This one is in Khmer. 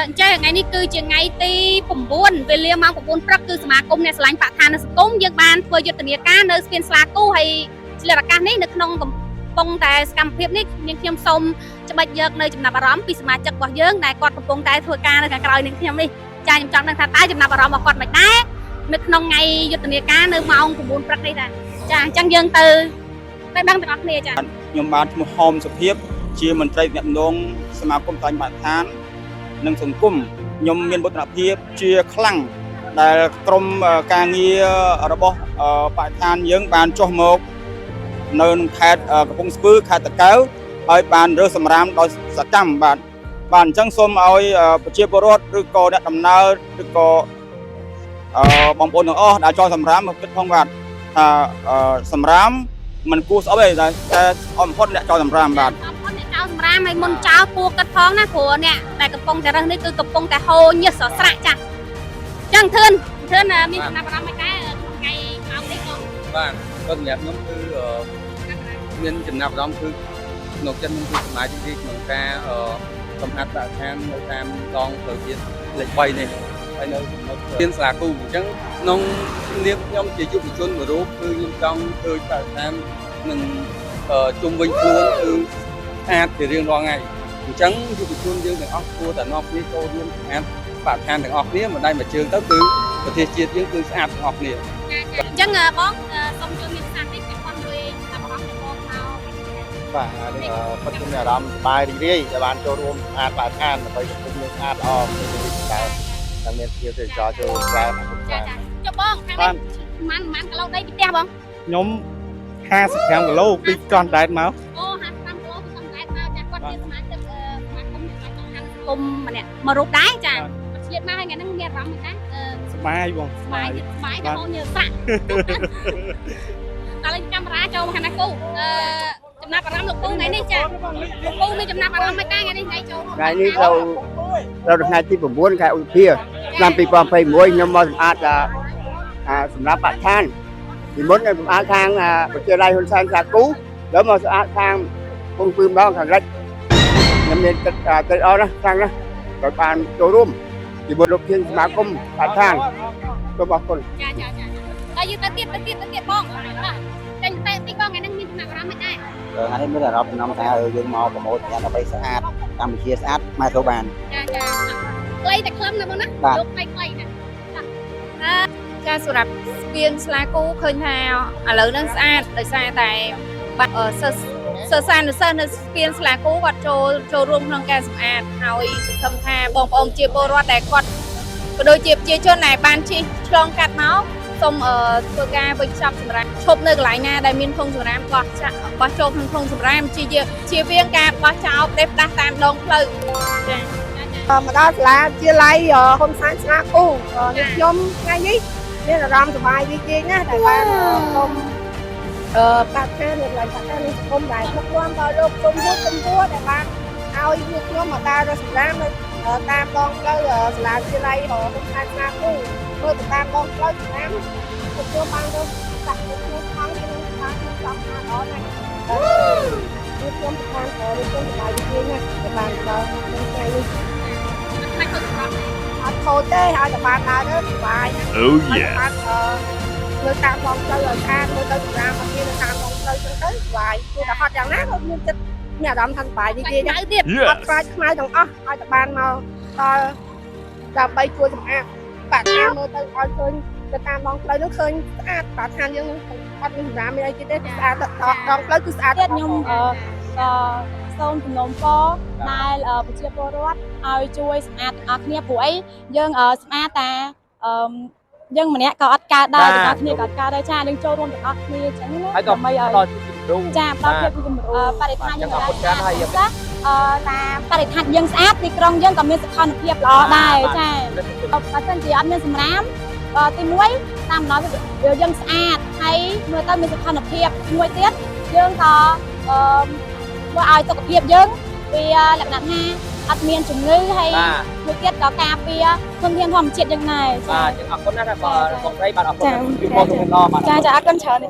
អញ្ចឹងថ្ងៃនេះគឺជាថ្ងៃទី9វេលាម៉ោង9ព្រឹកគឺសមាគមអ្នកស្រឡាញ់បរិស្ថាននិងសង្គមយើងបានធ្វើយុទ្ធនាការនៅស្ពានស្លាគូហើយឆ្លៀតឱកាសនេះនៅក្នុងកំពុងតែសកម្មភាពនេះនាងខ្ញុំសូមច្បាច់យកនៅចំណាប់អារម្មណ៍ពីសមាជិករបស់យើងដែលគាត់កំពុងតែធ្វើការនៅខាងក្រោយនាងខ្ញុំនេះចាខ្ញុំចង់ដឹងថាតើចំណាប់អារម្មណ៍របស់គាត់មិនដែរនៅក្នុងថ្ងៃយុទ្ធនាការនៅម៉ោង9ព្រឹកនេះដែរចាអញ្ចឹងយើងទៅទៅដឹងទាំងអស់គ្នាចា ខ្ញុំបាទឈ្មោះហោមសុភាពជាមន្ត្រីអ្នកនងសមាគមតាញ់បរិស្ថាននិងសង្គមខ្ញុំមានមោទនភាពជាខ្លាំងដែលក្រុមការងាររបស់បរិស្ថានយើងបានចុះមកនៅក្នុងខេត្តកំពង់ស្ពឺខេត្តតាកែវហើយបានរើសសម្រាមដោយសកម្មបាទបាទអញ្ចឹងសូមឲ្យប្រជាពលរដ្ឋឬក៏អ្នកដំណើរឬក៏បងប្អូនទាំងអស់ដែលចង់សម្រាមមកគិតផងបាទថាសម្រាម มันគួរស្អប់ទេតែតែអមផុតអ្នកចោលសម្រាមបាទ អរគុណអ្នកចោលសម្រាមហើយមុនចោលគួរគិតផងណាព្រោះអ្នកដែលកំពុងតែរើសនេះគឺកំពុងតែហូរញើសសស្រាក់ចាស់ចឹងធឿនធឿនមានចំណាប់អារម្មណ៍មិនដែរក្នុងថ្ងៃម៉ោងនេះបង បាទក៏សម្រាប់ខ្ញុំគឺមានចំណាប់អារម្មណ៍គឺក្នុងចិត្តខ្ញុំគឺសប្បាយរីករាយក្នុងការសម្អាតបរិស្ថាននៅតាមដងផ្លូវជាតិលេខ3នេះហើយនៅចំណុចមានសាលាគូអញ្ចឹងក្នុងនាមខ្ញុំជាយុវជនមួយរូបគឺខ្ញុំចង់ឃើញបរិស្ថាននិងជុំវិញខ្លួនគឺស្អាតជារៀងរាល់ថ្ងៃអញ្ចឹងយុវជនយើងទាំងអស់គួរតែនាំគ្នាចូលរួមសម្អាតបរិស្ថានទាំងអស់គ្នាមិនដៃមួយជើងទៅគឺប្រទេសជាតិយើងគឺស្អាតទាំងអស់គ្នា ចាចាអញ្ចឹងបងសូមជួយមានប្រសាសន៍តិចពាក់ព័ន្ធមួយចំណាប់អារម្មណ៍របស់បងមក បាទនេះពិតជាមានអារម្មណ៍សប្បាយរីករាយដែលបានចូលរួមសម្អាតបរិស្ថានដើម្បីសង្គមយើងស្អាតល្អមានរីកចម្រើននិងមានភ្ញៀវទេសចរចូលរួមច្រើនអរគុណ ចា ច្រើន ចាចុះបងខាងនេះម៉ានម៉ានគីឡូដីពីផ្ទះបង ខ្ញុំ55គីឡូពីកោះដែតមក អូ55គីឡូពីសំដែតមកចាគាត់ជាសមាជិកសមាគមអ្នកចង់ហាងសង្គមម្នាក់មួយរូបដែរចាគាត់ឆ្លៀតមកហើយថ្ងៃហ្នឹងមានអារម្មណ៍មិនដែរ សប្បាយបង ស្បាយទៀតស្បាយតែហូរញើសស្រាក់ តើលេងកាមេរ៉ាចូលមកខាងណាគូអឺចំណាប់អារម្មណ៍លោកពូថ្ងៃនេះចាលោកពូមានចំណាប់អារម្មណ៍មិនដែរថ្ងៃនេះថ្ងៃចូល ថ្ងៃនេះត្រូវត្រូវថ្ងៃទី9ខែឧសភាឆ្នាំ2021ខ្ញុំមកសម្អាតអាសម្រាប់បរិស្ថានពីមុនខ្ញុំសម្អាតខាងវិទ្យាល័យហ៊ុនសែនសាគូដល់មកសម្អាតខាងពងពឺម្ដងខាងលិចខ្ញុំមានទឹកទឹកអស់ណាស់ខាងណាក៏បានចូលរួមជាមួយលោកធានសមាគមបរិស្ថានសូមអរគុណ ចាចាចាដល់យើងទៅទៀតទៅទៀតទៅទៀតបងចេញតែតិចបងថ្ងៃនេះមានចំណាប់អារម្មណ៍មិនដែរ ថ្ងៃនេះមានអារម្មណ៍ចំណាំថាយើងមកប្រម៉ូទដើម្បីស្អាតកម្ពុជាស្អាតខ្មែរត្រូវបាន ចាចាខ្លីតែខ្លឹមណាបងណាលោកខ្លីខ្លីណា ចាសម្រាប់ស្ពានស្លាគូឃើញថាឥឡូវហ្នឹងស្អាតដោយសារតែបាត់សិស្សសិស្សានុសិស្សនៅស្ពានស្លាគូគាត់ចូលចូលរួមក្នុងការសម្អាតហើយសង្ឃឹមថាបងប្អូនជាពលរដ្ឋដែលគាត់ក៏ដូចជាប្រជាជនដែលបានជិះឆ្លងកាត់មកសូមធ្វើការវេចខ្ចប់សម្រាប់ឈប់នៅកន្លែងណាដែលមានធុងសម្រាមបោះចាក់បោះចូលក្នុងធុងសម្រាមជាជាវៀងការបោះចោលផ្ដេសផ្ដាស់តាមដងផ្លូវចា មកដល់សាលាវិទ្យាល័យហ៊ុនសែនស្នាគូនេះខ្ញុំថ្ងៃនេះមានអារម្មណ៍សប្បាយរីករាយណាស់ដែលបានក្រុមបរិស្ថាននិងបរិស្ថាននិងសង្គមដែលដឹកនាំដោយលោកជំហួរជំហួរដែលបានឲ្យពួកខ្ញុំមកដើររកសម្រាមនៅតាមដងផ្លូវសាលាវិទ្យាល័យហ៊ុនសែនស្នាគូមើលទៅតាមដងផ្លូវសម្រាមពួកខ្ញុំបានរកដាក់ពួកខ្ញុំថងនិងបានខ្ញុំចង់ថាល្អណាស់ពួកខ្ញុំបានពួកខ្ញុំសប្បាយរីករាយណាស់ដែលបានដល់ក្នុងថ្ងៃនេះ ខ្លាចខូចសម្រាប់ អត់ខូចទេឲ្យតែបានដើរទៅសុបាយណា Oh ឲ្យតែបានមើលតាមដងផ្លូវឲ្យស្អាតមើលទៅសម្រាមអត់មាននៅតាមដងផ្លូវចឹងទៅសុបាយទោះតែហត់យ៉ាងណាក៏មានចិត្តមានអារម្មណ៍ថាសុបាយរីករាយណាស់ ខ្មៅទៀត អត់ខ្លាចខ្មៅទាំងអស់ឲ្យតែបានមកដល់ដើម្បីជួយសម្អាតបរិស្ថានមើលទៅឲ្យឃើញទៅតាមដងផ្លូវនោះឃើញស្អាតបរិស្ថានយើងអត់មានសម្រាមមានអីទៀតទេស្អាតដងផ្លូវគឺស្អាត ទៀតខ្ញុំក៏សូមសំណូមពរដែលប្រជាពលរដ្ឋឲ្យជួយសម្អាតទាំងអស់គ្នាព្រោះអីយើងសម្អាតតាយើងម្នាក់ក៏អត់កើតដែរទាំងអស់គ្នាក៏អត់កើតដែរចាយើងចូលរួមទាំងអស់គ្នាអញ្ចឹងណា ហើយក៏ ដើម្បីឲ្យ ដល់ជាគំរូ ចាផ្ដល់ភាពជាគំរូបរិស្ថានយើង អរគុណច្រើនហើយ ចាតាបរិស្ថានយើងស្អាតទីក្រុងយើងក៏មានសោភ័ណភាពល្អដែរចាបើសិនជាអត់មានសម្រាមទី1តាមដំណោយើងស្អាតហើយមើលទៅមានសោភ័ណភាពមួយទៀតយើងក៏អឺធ្វើឲ្យសុខភាពយើងវាលក្ខណៈថាអត់មានជំងឺហើយ បាទ មួយទៀតក៏ការពារធនធានធម្មជាតិយើងដែរ បាទចឹងអរគុណណាស់បងបងស្រីបាទអរគុណពីបងជំនាន់បាទ ចាចាអរគុណច្រើន